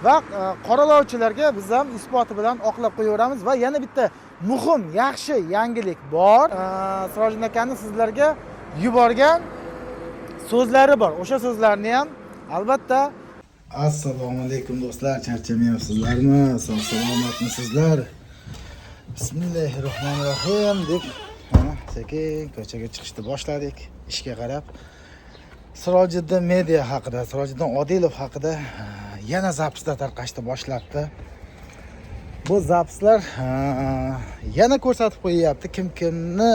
Va qoralovchilarga biz ham isboti bilan oqlab qo'yaveramiz. Va yana bitta muhim yaxshi yangilik bor. Sirojiddin akani sizlarga yuborgan so'zlari bor. O'sha so'zlarni ham albatta. Assalomu alaykum do'stlar, charchamayapsizlarmi? Sog' salomatmisizlar? Bismillahi rohmanir rohim deb mana sekin ko'chaga chiqishni boshladik ishga qarab. Sirojiddin Media haqida, Sirojiddin Odilov haqida yana запись lar tarqashni boshlabdi. Bu запись lar yana ko'rsatib qo'yyapti, kim kimni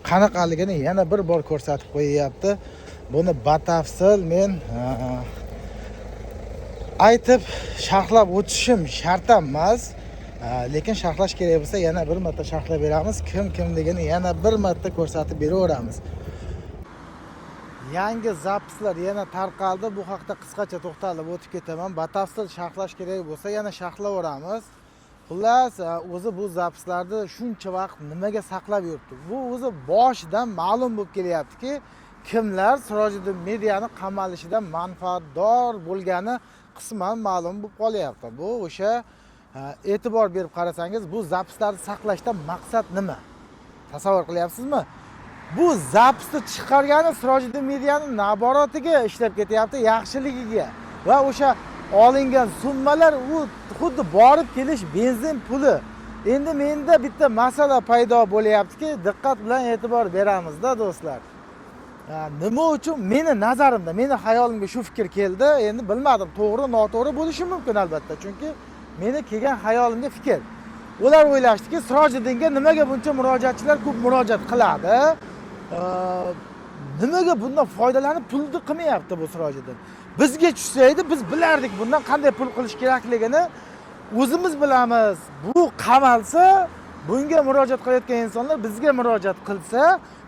qanaqaligini yana bir bor ko'rsatib qo'yyapti. Buni batafsil men aytib sharhlab o'tishim shart ham emas. Lekin sharhlash kerak bo'lsa, yana bir marta sharhlab beramiz, kim kimligini yana bir marta ko'rsatib beraveramiz. Yangi запись lar yana tarqaldi. Bu haqda qisqacha to'xtalib o'tib ketaman. Batafsil sharhlash kerak bo'lsa, yana sharhlayveramiz. Xullas, o'zi bu запись larni shuncha vaqt nimaga saqlab yuribdi? Bu o'zi boshidan ma'lum bo'lib kelyaptiki, kimlar Sirojiddin Mediani qamalishidan manfaatdor bo'lgani qisman ma'lum bo'lib qolyapti. Bu o'sha e'tibor berib qarasangiz, bu запись larni saqlashdan maqsad nima, tasavvur qilyapsizmi? Bu запись ni chiqargani Sirojiddin Mediani naborotiga ishlab ketyapti, yaxshiligiga. Va o'sha olingan summalar u xuddi borib kelish benzin puli. Endi menda bitta masala paydo bo'lyaptiki, diqqat bilan e'tibor beramizda, do'stlar. Nima uchun meni nazarimda, meni hayolimga shu fikr keldi, endi bilmadim, to'g'ri noto'g'ri bo'lishi mumkin albatta, chunki meni kelgan hayolimga fikr. Ular o'ylashdiki, Sirojiddinga nimaga buncha murojaatchilar ko'p murojaat qiladi, nimaga bundan foydalanib pulni qilmayapti bu Sirojiddin? Bizga tushsa edi, biz bilardik bundan qanday pul qilish kerakligini, o'zimiz bilamiz. Bu qamalsa, bunga murojaat qilayotgan insonlar bizga murojaat qilsa,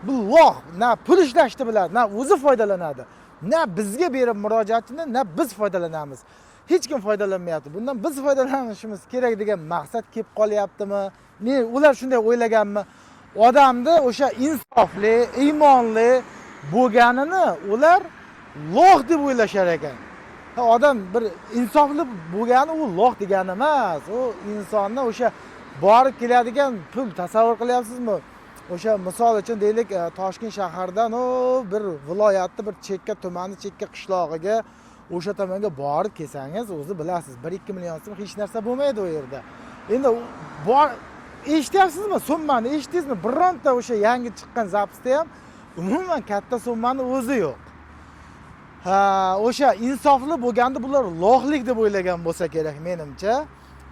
bu лох na pul ishlashni biladi, na o'zi foydalanadi, na bizga berib murojaatini, na biz foydalanamiz. Hech kim foydalanmayapti bundan, biz foydalanishimiz kerak degan maqsad kelib qolyaptimi? Men ular shunday o'ylaganmi? Odamni o'sha insofli, iymonli bo'lganini ular лох deb o'ylashar ekan. Ha, odam bir insofli bo'lgani u лох degani emas. U insonni o'sha borib keladigan pul, tasavvur qilyapsizmi? O'sha misol uchun deylik, Toshkent shaharidan u bir viloyatni bir chekka tumani, chekka qishlog'iga, o'sha tomonga borib kelsangiz, o'zi bilasiz, 1-2 million so'm hech narsa bo'lmaydi u yerda. Endi bor, eshityapsizmi, summani eshitdingizmi? Bironta o'sha yangi chiqqan запись da ham umuman katta summani o'zi yo'q. Ha, o'sha insofli bo'lganda bular лох lik deb o'ylagan bo'lsa kerak menimcha.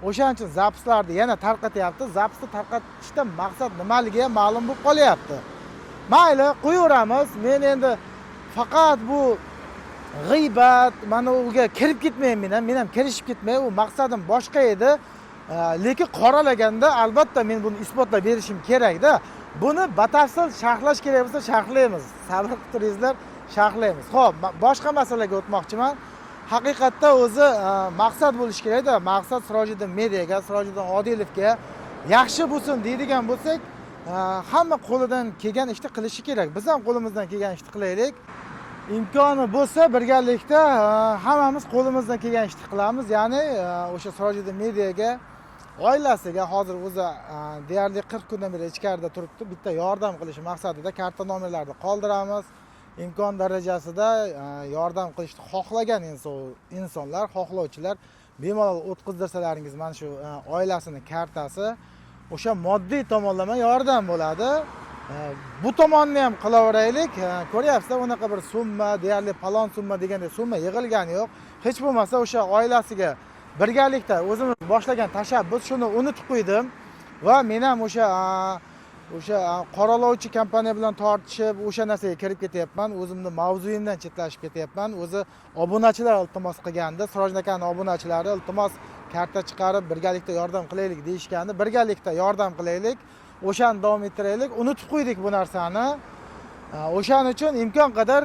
O'shaning uchun запись larni yana tarqatyapti. Запись ni tarqatishdan maqsad nimaligi ham ma'lum bo'lib qolyapti. Mayli, qo'yaveramiz. Men endi faqat bu g'iybat mana uga kirib ketmayman, men ham kirishib ketmay, u maqsadim boshqa edi. Lekin qoralaganda albatta men buni isbotlab berishim kerakda. Buni batafsil sharhlash kerak bo'lsa, sharhlaymiz, sabr qilib turingizlar, sharhlaymiz. Ho'p, boshqa masalaga o'tmoqchiman. Haqiqatda o'zi maqsad bo'lishi kerakda. Maqsad Sirojiddin Mediaga, Sirojiddin Odilovga yaxshi bo'lsin deydigan bo'lsak, hamma qo'lidan kelgan ishni qilishi kerak. Biz ham qo'limizdan kelgan ishni qilaylik. Imkoni bo'lsa, birgalikda hammamiz qo'limizdan kelgan ishni qilamiz. Ya'ni o'sha Sirojiddin Mediaga, oilasiga, hozir o'zi deyarli 40 kundan beri ichkarida turibdi, bitta yordam qilish maqsadida karta nomerlarini qoldiramiz. Imkon darajasida yordam qilishni xohlagan insonlar, xohlovchilar bemalol o'tkazdirsalaringiz, mana shu oilasini kartasi o'sha moddiy tomonlama yordam bo'ladi. Bu tomonni ham qilaveraylik. Ko'ryapsizlar, unaqa bir summa, deyarli palon summa degandek summa yig'ilgani yo'q. Hech bo'lmasa o'sha oilasiga birgalikda o'zimiz boshlagan tashabbus, shuni unutib qo'ydim. Va men ham o'sha qoralovchi kompaniya bilan tortishib, o'sha narsaga kirib ketyapman, o'zimni mavzuyimdan chetlashib ketyapman. O'zi obunachilar iltimos qilgandi, Sirojiddin akani obunachilari iltimos, karta chiqarib birgalikda yordam qilaylik deyishgandi. Birgalikda yordam qilaylik, o'shani davom ettiraylik. Unutib qo'ydik bu narsani. O'shaning uchun imkon qadar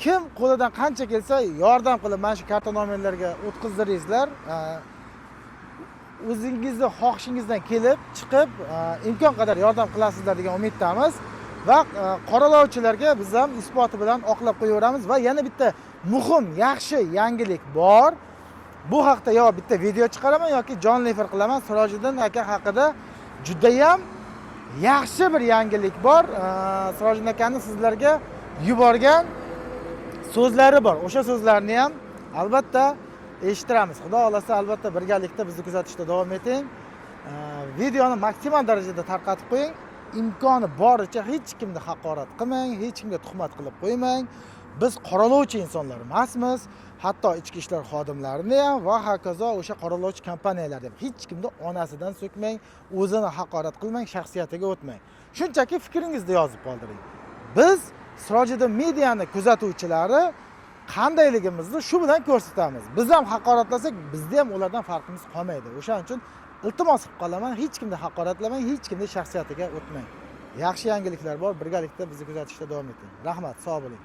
kim qo'lidan qancha kelsa yordam qilib, mana shu karta nomerlarga o'tkazdiringizlar. O'zingizni xohishingizdan kelib chiqib imkon qadar yordam qilasizlar degan umiddamiz. Va qoralovchilarga biz ham isboti bilan oqlab qo'yaveramiz. Va yana bitta muhim yaxshi yangilik bor. Bu haqda yo bitta video chiqaraman yoki jonli efir qilaman. Sirojiddin aka haqida judayam yaxshi bir yangilik bor. Sirojiddin akani sizlarga yuborgan so'zlari bor. O'sha so'zlarni ham albatta eshittiramiz. Xudo xohlasa, albatta birgalikda bizni kuzatishda davom eting. Videoni maksimal darajada tarqatib qo'ying. Imkoni boricha hech kimni haqorat qilmang, hech kimga tuhmat qilib qo'ymang. Biz qoralovchi insonlar emasmiz. Hatto ichki ishlar xodimlarini ham va hokazo o'sha qoralovchi kompaniyalarni ham hech kimni onasidan so'kmang, o'zini haqorat qilmang, shaxsiyatiga o'tmang. Shunchaki fikringizni yozib qoldiring. Biz Sirojiddin mediani kuzatuvchilari qandayligimizni shu bilan ko'rsatamiz. Biz ham haqoratlasak, bizda ham ulardan farqimiz qolmaydi. O'shaning uchun iltimos qilib qolaman, hech kimni haqoratlamang, hech kimni shaxsiyatiga o'tmang. Yaxshi yangiliklar bor, birgalikda bizni kuzatishda davom eting. Rahmat, sog' bo'ling.